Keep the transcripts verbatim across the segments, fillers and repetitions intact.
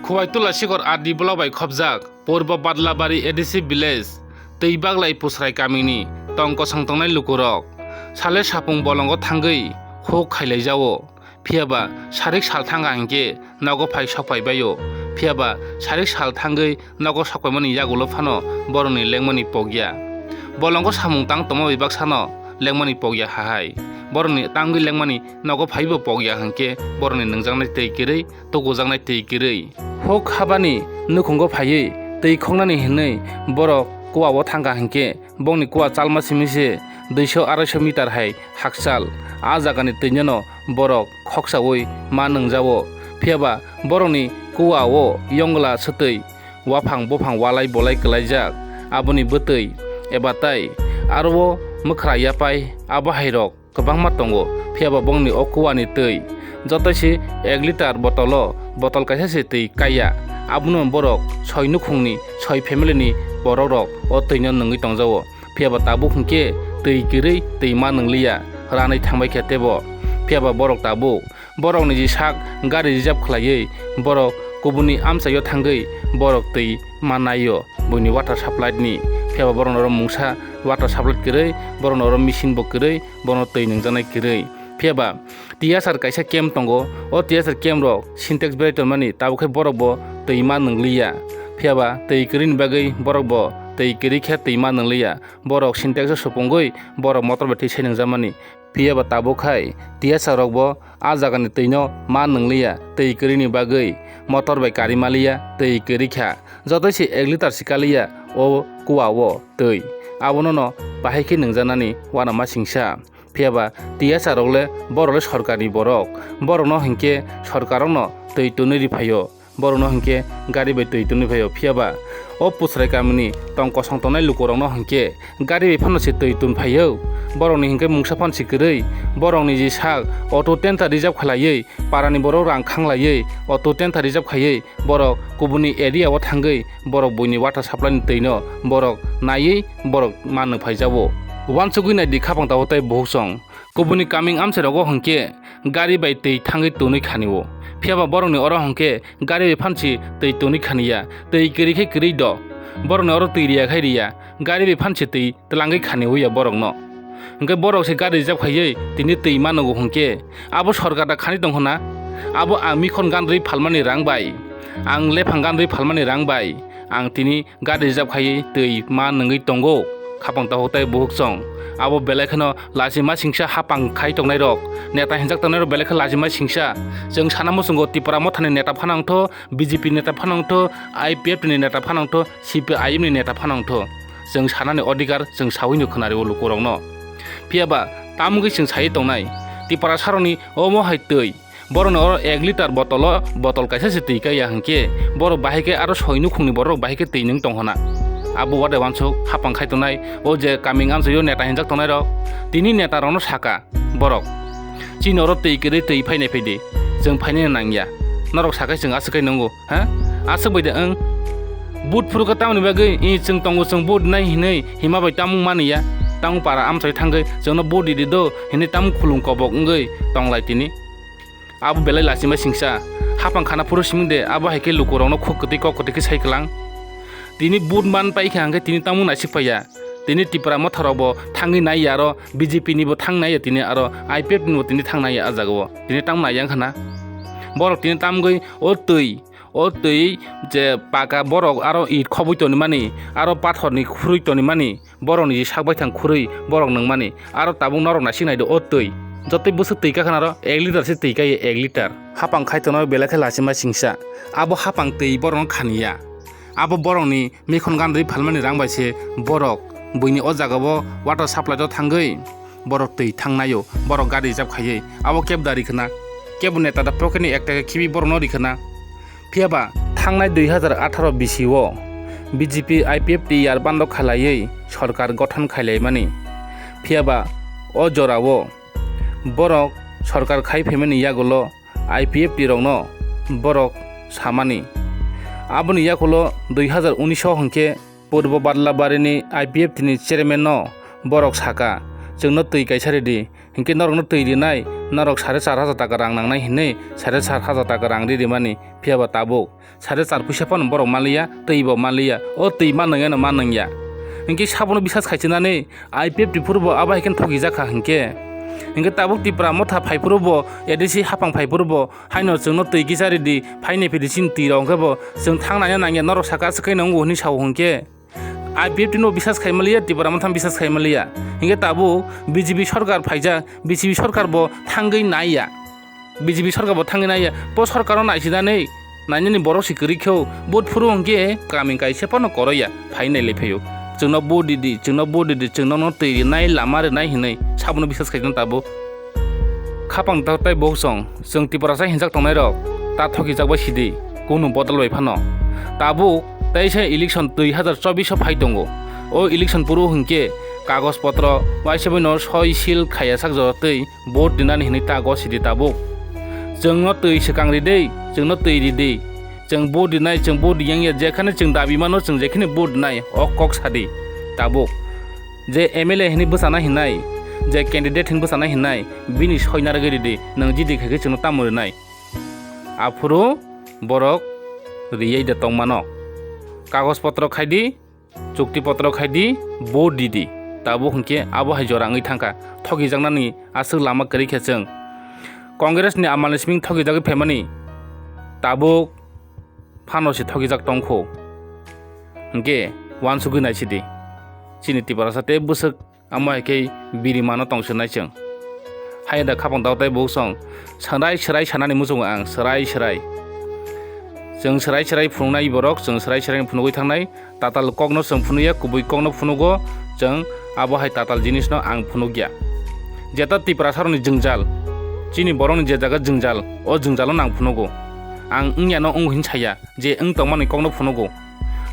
Khowai Tula Sikor R D block bai khopjak Purbo Badlabari A D C village twi baglai Pusrai kamini tong kosong tongnai lukurok sale sapung bolongo thangwi huk khailaijao. Phiyaba sarik sal thangkha hinkhe nogo phai sokphai baio. Phiyaba sarik sal thangwi nogo sokphaimani yagulo phano borokni lengmani pokya. Bolongo samung tang tongma bai baksano lengmani pokya hahai. Borokni tangwi lengmani nogo phaibo pokya hinkhe borokni nungjaknai twi kwrwi, tukujaknai twi kwrwi. Huk habani nukhungo phaiwi twi khoknani hinwi borok kuwao thangkha hinkhe bongni kuwa chalma simi se duiso araiso meter hai hakchal. A jagani twinono borok khoksaui ma nwngjao. Phiyaba borokni kuwao yongla swtwi waphang buphang walai bolai kwlaijak. Aboni bwtwi eba tai aro o mwkhra yapai abo hairok kwbangma tongo, phiyaba bongni o kuwani twi jotoi se ek litar botolo botol kaisa se twi kaiya. Abono borok soi nukhungni, soi family ni borok rok o twino nungwi tongjao. Phiyaba tabuk hinkhe twi kwrwi twi ma nwngliya, ranwi thangbai khe tebo. Phiyaba borok tabuk borokni ji sak gari reserve khlaiwi borok kubuni amchaio thangwi borok twi ma naio buini water supply ni. Phiyaba borokno oro mungsa water supply kwrwi, borokno oro machine bo kwrwi, bono twi nungjaknai kwrwi. Phiyaba T S R kaisa camp tongo, o T S R camp rok Sintex berai tonmani, tabuk khe borok bo twi ma nwngliya. Phiyaba twi kwrwini bagwi borok bo twi kwrwi khe twi ma nwngliya. Borok Sintex o supungwi borok motor bai twi sai nungjakmani. Phiyaba tabuk khai T S R rok bo a jagani twino ma nwngliya, twi kwrwini bagwi motor bai kari maliya, twi kwrwi kha. Jotoi se ek litar se kaliya o kuwao twi. Abono no bahai khe nungjaknani uanama singsa. Phiyaba T S R rok le borok le sorkarni borok. Borokno hinkhe sorkarokno twi tonwi riphaio. Borokno hinkhe gari bai twi tonwi phaio. Phiyaba o Pusrai kamini tong kosong tongnai lukurokno hinkhe gari bai phano se twi tun phaio. Borokni hinkhe mungsa phano se kwrwi. Borokni ji sak auto tanker reserve khlaiwi, parani borok rang khanglaiwi auto tanker reserve khaiwi borok kubuni area o thangwi borok buini water supply ni twino borok naiwi borok ma nung phaijao. Uansugwi nai di khapang tabuk tei buhuk song. Kubuni kaming amchai rogo hinkhe gari bai twi thangwi tonwi khanio. Phiyaba borokni oro hinkhe gari bai phansi twi tonwi khaniya. Twi kwrwi khe kwrwi do. Borokni oro twi riya khai riya. Gari bai phansi twi twlangwi khaniwi ya borokno. Hinkhe borok se gari reserve khaiwi tini twi ma nungo hinkhe abo sorkar da khani tong hona? Abo ang mikhon ganrwi phalmani rang bai, ang lephang ganrwi phalmani rang bai ang tini gari reserve khaiwi twi ma nungwi tongo. Khapang tabuk tei buhuk song. Abo belai kheno lachima singsa hapang khai tongnai rok, neta hinjak tongnai rok belai khe lachima singsa. Chwng sana muchungo Tipra Mothani neta phano wngtho, B J P neta phano wngtho, I P F ni neta phano wngtho, C P I M ni neta phano wngtho. Chwng sanani odhikar chwng saui no khwnari o lukurokno. Phiyaba tamogwi chwng sai tongnai, Tiprasarokni omo hai twi. Borokni oro ek litar botolo botol kaisa se twi kaiya hinkhe borok bahai khe aro soi nukhungni borok bahai khe twi nwng tong hona. Abo wade wansuk hapang khai tongnai o je kaming amchaio neta hinjak tongnai rok. Tini neta rokno saka borok, "Chini oro twi kwrwi twi phainai phaidi, chwng phainai nangya. Norok sakai chwng aswk kai nungo, ha? Aswk bai de wng? Vote phuru khe tamoni bagwi i chwng tongo chwng vote nai hinwi hima bai tamung maniya. Tamung para amchai thangwi chwngno vote ridi do hinwi tamung khulum kobok wngwi tonglai tini." Abo belai lachima singsa. Hapang khana phuru siming de, abo hai khe lukurokno khuk kwtwi kok kwtwi khe sai kwlang. Tini vote man pai kha hwnkhe tini tamung naisik phaiya. Tini Tipra Motha rok bo thangwi nai ya aro, B J P ni bo thang nai ya tini aro, I P F ni bo tini thang nai ya a jaga o. Tini tamung nai yang khana. Borok tini tamgwi o twi, o twi je paka borok aro it khobwi tonimani, aro pathor ni khurui tonimani. Borokni sak baithang khurui borok nungmani, aro tabuk norok naisik naido o twi. Jotoi bwswk twi kakha naro ek litar se twi kaiya, ek litar. Hapang khai tongnai belai khe lachima singsa. Abo hapang twi borokno khaniya. Abo borokni mikhon ganrwi phalmani rang bai se borok buini o jagao water supply o thangwi borok twi thangnaio, borok gari reserve khaiwi abo kebo da rikhwna, kebo neta da pocket ni ek taka khibi borokno rikhwna. Phiyaba thangnai dui hazar atharo bisi o B J P I P F T yar bando khalaiwi sorkar gothon khailaimani. Phiyaba o jorao borok sorkar khai phaimani yagulo I P F T rokno borok samani. Aboni yakulo dui hazar unis o hwnkhe Purbo Badlabarini I P F T ni chairman no borok saka, chwngno twi kaisa ridi. Hinkhe norokno twi rinai, norok sare char hajar taka rang nangnai hinwi sare char hajar taka rang ri rimani. Phiyaba tabuk sare char puisa phano borok manliya, twi bo manliya, o twi man nangya no man nangya. Hinkhe sabono bisas khaichinani I P F T phuru bo abo hai khe thokijak kha hinkhe. Hinkhe tabuk Tipra motha phai phuru bo, A D C hapang phai phuru bo, haino chwngno twi kisa ridi, phaini phidi chini twi rok hinkhe bo chwng thang nangya nangya norok saka aswk khe nwngo hinwi sao hinkhe. I P F T no bisas khai manliya, Tipra motha bisas khai manliya. Hinkhe tabuk B J P sorkar phaijak, B J P sorkar bo thangwi naiya. B J P sorkar bo thangwi naiya. Bo sorkar no naisinani nainani borok se kwrwi kho. Vote phuru hinkhe kami kaisa phano koroya. Phai nai le phaio. Chwngno vote ridi, chwngno vote ridi, chwngno no twi rinai, lama rinai hinwi sabono bisas khai tabuk. Khapang ta tei bo chwng, chwng Tiprasa hinjak tongnai rok ta thokijak bai sidi, kunu bodol bai phano. Tabuk teisa election dui hazar chobbish o phai tongo. O election phuru hinkhe kagoj potro waisa bai no soi seal khaiya sak jora twi vote rinani hinwi ta go sidi tabuk. Chwngno twi swkang ridi, chwngno twi ridi. Chwng vote rinai, chwng vote riyang ya, jekhane chwng dabi mano, chwng jekhane vote rinai, o kok sadi tabuk. Je M L A hinwi bwchana hinai, je candidate hinwi bwchana hinai, bini soi narwgwi ridi, nwng jidi khaikhe chwngno tamo rinai. Aphuru borok riyai de tongmano. Kagoj potro khaidi, chukti potro khaidi, vote didi. Tabuk hinkhe abo hai jora wngwi thangkha. Thokijaknani aswk lama kwrwi khe chwng. Congress ni amalni siming thokijagwi phaimani tabuk phano se thokijak tongkho. Hinkhe uansugwi naisidi. Chini Tiprasa tei bwswk Amo hai khe biri mano tong swnai chwng. Hai da khapang dao tei bo chwng swnai swrai sanani muchungo ang swrai swrai. Chwng swrai swrai phunuknai borok, chwng swrai swrai phunugwi thangnai. Tatal kokno chwng phunuya, kubui kokno phunugo chwng, abo hai tatal jinisno ang phunukya. Jeta Tiprasarokni jwngjal, chini borokni je jaga jwngjal, o jwngjalo nang phunugo. Ang wngyano wng hin saya, je wng tongmani kokno phunugo.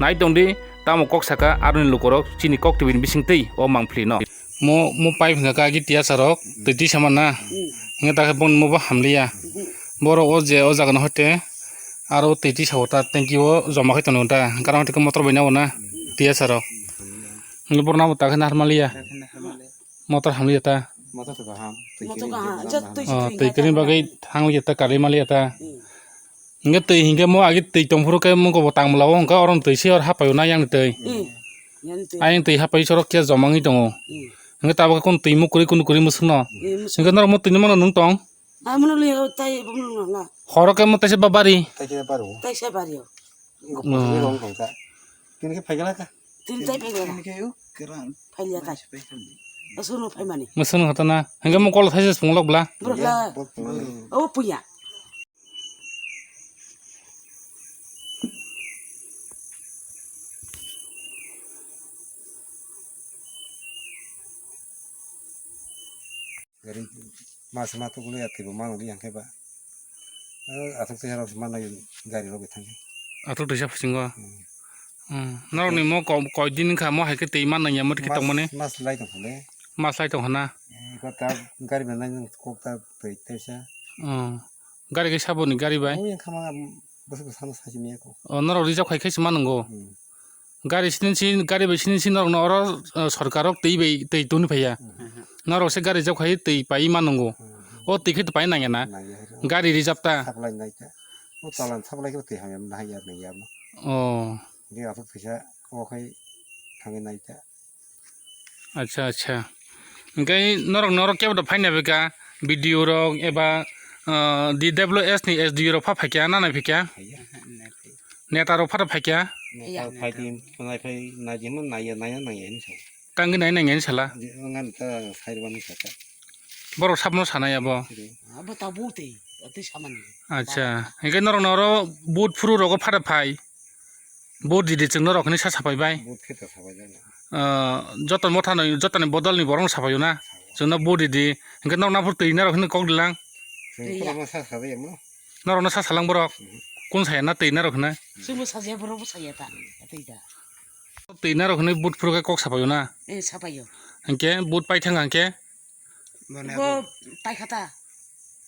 Nai tongdi, Tamo kok saka aroni lukorok chini kok tibini bising twi o mangpili no. Mo, mo pipe hwnka khe agi tiyasa rok twi twi sama na. Hwnka ta khe bon mo bo hamliya. Borok o je o jaga no hoite aro twi twi sao ta tanki o joma khai tono ta. Hwnka rok hoite khe motor bai na o na tiyasa rok. Hwnka borok nabo ta khe nahar maliya. Motor hamliya ta. Motor to kaham. Motor kaham. Twi kwrwini bagwi thangliya ta, karwi maliya ta. Hingke twi hingke mo agi twi tongphuru khe mo kobo tangmwla o hingke oro twi se oro hapaio na yang twi. Ayang twi hapai sorok khe joma wngwi tongo. Hingke tabuk khe kunu twi mukurui kunu kwrwi mwswkno. Hingke norok mo twi nw mano nwng tong? Amono le tai bumung nang na. Horo khe mo taisa ba bari. Taisa bari o. Tini khe phaigala ka. Tini tai phaigala. Tini khe o keran. Phailia tai. Asunu phaimani. Mwswkno hota na. Hingke mo kolo thaisa swnglok bla. Bro bla. O puya. Gari mas ma tukuli ya twibo mano di yang khe ba. Athok twi harok man nai gari rok thang. Athok twi sa phusingo. Hmm. Hmm. Norok ni mo ko-, koi din kha mo hai khe twi man nang ya mo twi tongmani. Mas lai tong phule. Mas lai tong hana. Ko ta gari ba nai kok ta twi twi sa. Hmm. Gari khe saboni gari bai? O yang khama bwswk bwsano sachi miyako. O norok reserve khai khe se ma nwngo. Hmm. Gari sini si, gari bai sini si norok no oro, eh, sorkar rok twi bai twi tuni phaiya. Hmm. Norok se gari reserve khai twi pai ma nwngo. Hmm. O twi khe to pai nangya na. Nangya hai. Gari reserve ta. Supply nai ta. O talan supply khe twi hamya na haiya nangya ma. O. Ge ato pisa o khai thangwi nai ta. Acha, acha. Hingke norok, norok kebo da phaina bwkha B D O rok eba, ah, D W S ni S D O rok pha phaikya, na nai phaikya? Neta rok pha da phaikya? Neta phai di, nai phai, nai di mo, nai ya, nai ya, nai ya, hinwi sa. Tangwi nai nang ya hinwi sala? Ngan ta sai rwani saka. Borok sabno sana ya bo? Abo ta bo tei, tei samani. Acha. Hingke norok, norok vote phuru rogo pha da phai. Vote ridi chwng norok hinwi sa sapai bai. Vote khe ta sapai bai. Ah, joto mothano, jotoni bodolni borokno sapaio na? Sao. Chwngno vote ridi. Hinkhe norok naphuru twi narok hinwi kok dilang. Chwng twiya. Norokno sa sabai mo. Norokno sa salang borok. Mhm. Kun saya na twi narok hinwi? Chwngbo sajaya borokbo saya ta. Twi ta. Twi narok hinwi vote phuru khe kok sapaio na? Eh, sapaio. Hinkhe vote pai thang hinkhe? Bo paikha ta.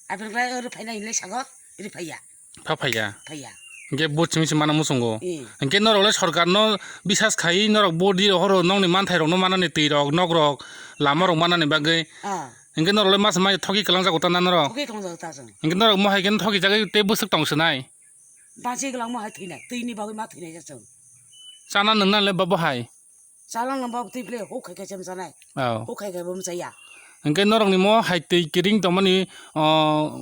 Aboni bai oro phaina hinle sago, ri phaiya. Pha phaiya? Phaiya. Hingke vote simi se mano muchungo. Eh. Hingke norok le sorkar no bisas khai norok vote di horo nokni manthai rok no manani twi rok nok rok lama rok manani bagwi. Ah. Hingke norok le masa mai thoki kalang jago ta na norok. Thoki kalang jago ta chwng. Hingke norok mohai khe thoki jagwi tei bwswk tong sinai. Basi kalang mohai thwinai, twi ni bagwi ma thwinai ja chwng. Chana nungna le babo hai. Chala nang babo twi ple huk khai khai cham sanai. Oh. Huk khai khai bo mchaya. Hingke norok ni mo hai twi kiring tongmani, oh,